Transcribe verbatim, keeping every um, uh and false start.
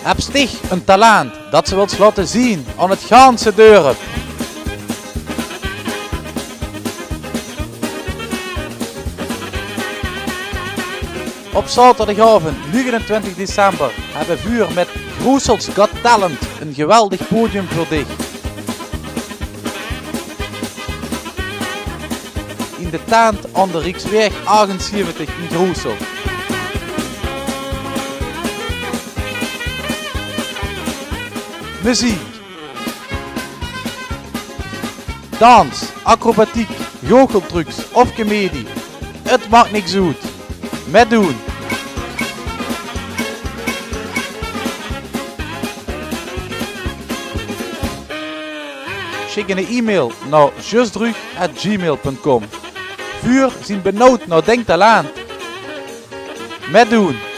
Hebs dich ein talent dat se wils laote zeen aan 't ganse dörp? Op zaoterdigaovend nuuegenentwintig december hebbe vuur mit Groesels Got Talent ein geweldig podium veur dich. In de tent aan de Rieksweeg achtenzeventig in Groesel. Meziek. Dans, acrobatiek, goocheltrucs of kemedie. 't Maak niks oet. Mitdoon. Sjik ein e-mail nao zjusdrug at gmail punt com. Vuur zien benuujd nao dien talent. Mitdoon.